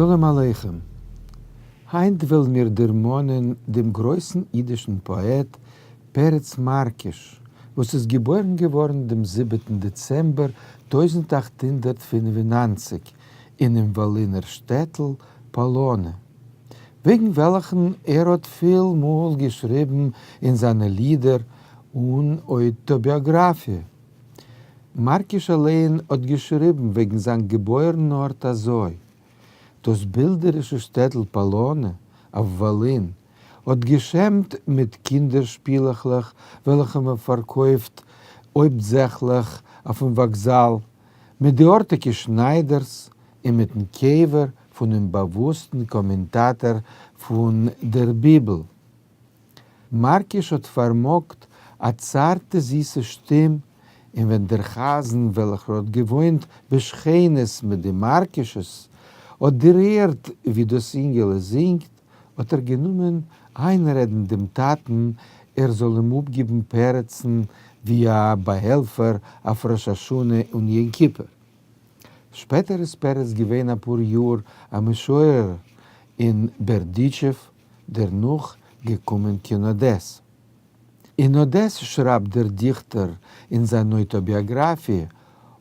שלום עליכם. היינט וועלן מיר דערמאנען דעם גרויסן אידישן פאעט פרץ מארקיש, וואס איז געבוירן געווארן דעם זיבעטן דעצעמבער 1895 אינעם וואלינער שטעטל פאלאנע, וועגן וועלכן ער האט פיל מאל געשריבן אין זיינע לידער און אויטאביאגראפיע. מארקיש אליין האט געשריבן וועגן זיין געבוירן-ארט אזוי, דאס בילדערישע שטעטל פאלאנע אויף וואלין האט געשמט מיט קינדער-שפילעכלעך וועלכע מען פארקויפט הויפטזעכליך אויפן וואקזאל, מיט די ארטיגע שניידערס און מיטן קבר פונעם באוואוסטן קאמענטאטאר פון דער ביבל. מארקיש האט פארמאגט א צארטע זיסע שטים, און ווען דער חזן וועלכער האט געוואוינט בשכנות מיט די מארקישעס האט דערהערט ווי דאס אינגעלע זינגט, האט ער גענומען איינרעדן דעם טאטן ער זאל אים אפגיבן פרצן ווי א באהעלפער אויף ראש השנה און יום כיפור. שפעטער איז פרץ געווען אפאר יאר א משורר אין בערדיטשעוו, דערנאך געקומען קיין אדעס. אין אדעס, שרייבט דער דיכטער אין זיין אויטאביאגראפיע,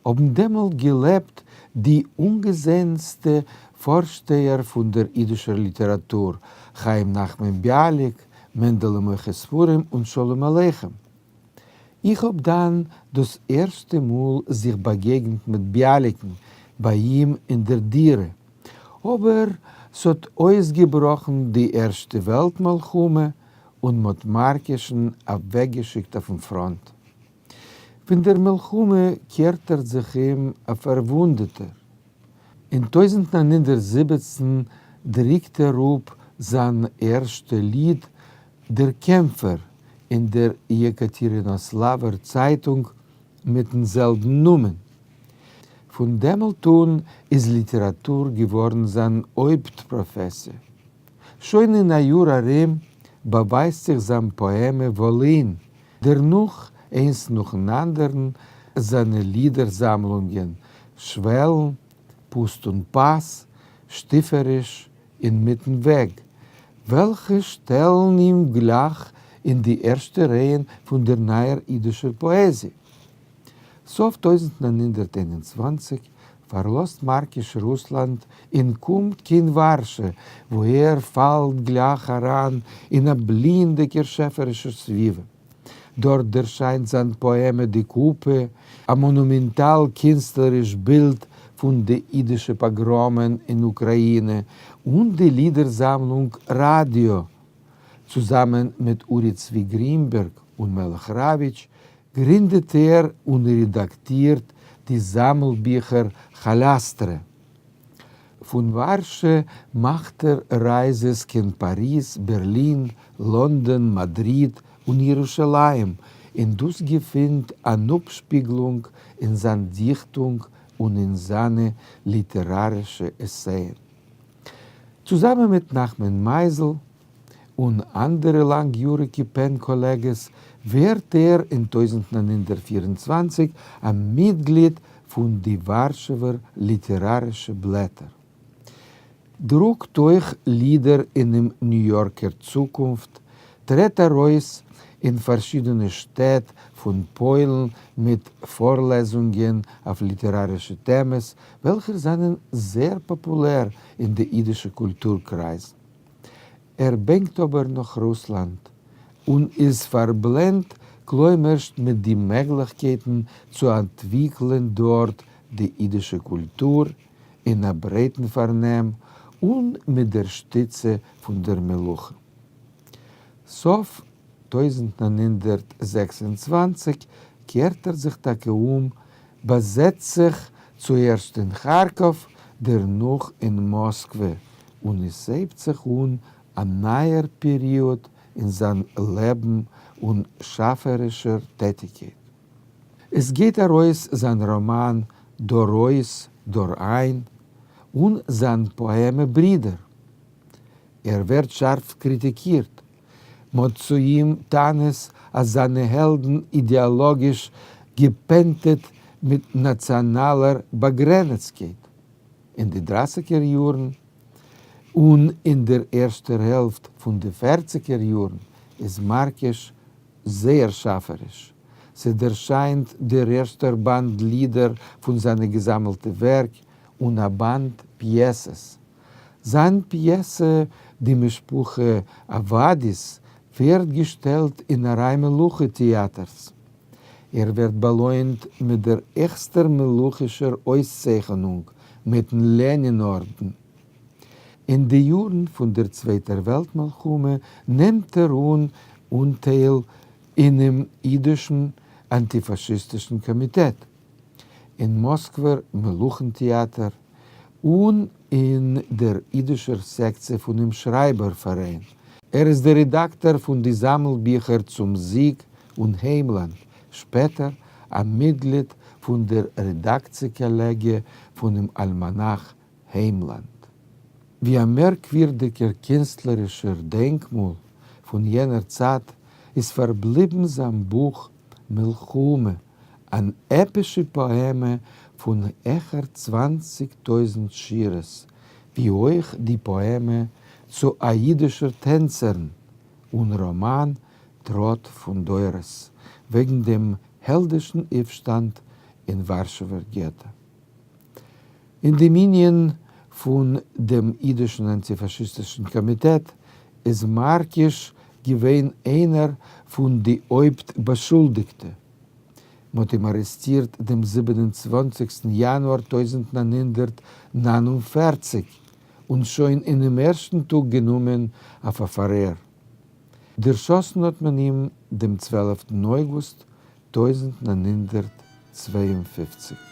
האבן דעמאלט געלעבט די אנגעזעענסטע פארשטייער פון דער אידישער ליטעראטור, חיים נחמן ביאליק, מענדעלע מוכר ספרים און שלום עליכם. איך האב דאן דאס ערשטע מאל זיך באגעגנט מיט ביאליקן ביי אים אין דער דירה, אבער ס'האט אויסגעבראכן די ערשטע וועלט מלחמה און מ'האט מארקישן אוועקגעשיקט אויפן פראנט. פון דער מלחמה קערט ער זיך אום א פארוואונדעטער. אין 1917 דרוקט ער אפ זיין ערשטע ליד דער קעמפער אין דער יעקאטערינאסלאווער צייטונג מיטן זעלבן נאמען. פון דעמאלט אן איז ליטעראטור געווארן זיין הויפט פראפעסיע. שוין אין א יאר ארום באווייזט זיך זיין פאעמע וואלין, דערנאך איינס נאכן אנדערן זיינע לידער-זאמלונגען שוועלן, פוסט און פאס, שטיפעריש, אינמיטן וועג, וועלכע שטעלן אים גלייך אין די ערשטע רייען פון דער נייער אידישער פאעזיע. סוף 1921 פארלאזט מארקיש רוסלאנד און קומט קיין ווארשע, וואו ער פאלט גלייך אריין אין א בליענדיגער שעפערישער סביבה. דארט דערשיינט זיין פאעמע די קופע, א מאנומענטאל קינסטלעריש בילד פון די אידישע פאגראמען אין אוקראינע, און די לידער-זאמלונג ראדיא. צוזאמען מיט אורי צבי גרינבערג און מלך ראוויטש גרינדעט ער און רעדאקטירט די זאמלביכער כאליאסטרע. פון ווארשע מאכט ער רייזעס קיין פאריז, בערלין, לאנדאן, מאדריד און ירושלים, און דאס געפינט אן אפשפיגלונג אין זיין דיכטונג און אין זיינע ליטערארישע עסייען. צוזאמען מיט נחמן מייזל און אנדערע לאנגיאריגע פען-קאלעגעס ווערט ער אין 1924 א מיטגליד פון די ווארשעווער ליטערארישע בלעטער. דרוקט אויך לידער אינעם ניו יארקער צוקונפט, טרעט ארויס אין פארשידענע שטעט פון פוילן מיט פארלעזונגען אויף ליטערארישע טעמעס וועלכער זענען זעהר פאפולער אין די אידישע קולטור קרייזן. ער בענקט אבער נאך רוסלאנד, און איז פארבלענדט כלומר'שט מיט די מעגליכקייטן צו אנטוויקלען דארט די אידישע קולטור אין א ברייטן פארנעם און מיט דער שטיצע פון דער מלוכה. סוף 1926 קערט ער זיך טאקע אום, באזעצט זיך צוערשט אין כארקאוו, דערנאך אין מאסקווע, און עס הייבט זיך אן א נייער פעריאד אין זיין לעבן און שאפערישער טעטיגקייט. עס גייט ארויס זיין ראמאן דור אויס דור איין און זיין פאעמע ברידער. ער ווערט שארף קריטיקירט, מ'האט צו אים טענות אז זיינע העלדן אידעאלאגיש געפענטעט מיט נאציאנאלער באגרענעצקייט. אין די דרייסיגער יארן. און אין דער ערשטער העלפט פון די פערציגער יארן איז מארקיש זייער שאפעריש. ס'דערשיינט דער ערשטער באנד לידער פון זיינע געזאמלטע ווערק און א באנד פיעסעס. זיין פיעסע די משפחה עבאדיס ווערט געשטעלט אין א ריי מלוכה טעאטערס. ער ווערט באלוינט מיט דער העכסטער מלוכישער אויסצייכענונג, מיטן לענין ארדן. אין די יארן פון דער צווייטער וועלט מלחמה נעמט ער אן אנטייל אינעם אידישן אנטיפאשיסטישן קאמיטעט, אין מאסקווער מלוכן-טעאטער און אין דער אידישער סעקציע פונעם שרייבער פאראיין. ער איז דער רעדאקטאר פון די זאמלביכער צום זיג און היימלאנד, שפעטער א מיטגליד פון דער רעדאקציע-קאלעגיע פונעם אלמאנאך היימלאנד. ווי א מערקווירדיגער קינסטלערישער דענקמאל פון יענער צייט איז פארבליבן זיין בוך מלחמה, אן עפישע פאעמע פון העכער 20,000 שורות, ווי אויך די פאעמע צו א אידישער טענצערין און ראמאן טראט פון דורות וועגן דעם העלדישן אויפשטאנד אין ווארשעווער געטא. אין דעם ענין פון דעם אידישן אנטיפאשיסטישן קאמיטעט איז מארקיש געווען איינער פון די הויפט באשולדיגטע. מ'האט אים ארעסטירט דעם 27סטן יאנואר 1949 און שוין אינעם ערשטן טאג גענומען אויף א פארהער. דערשאסן האט מען אים דעם 12טן אויגוסט 1952.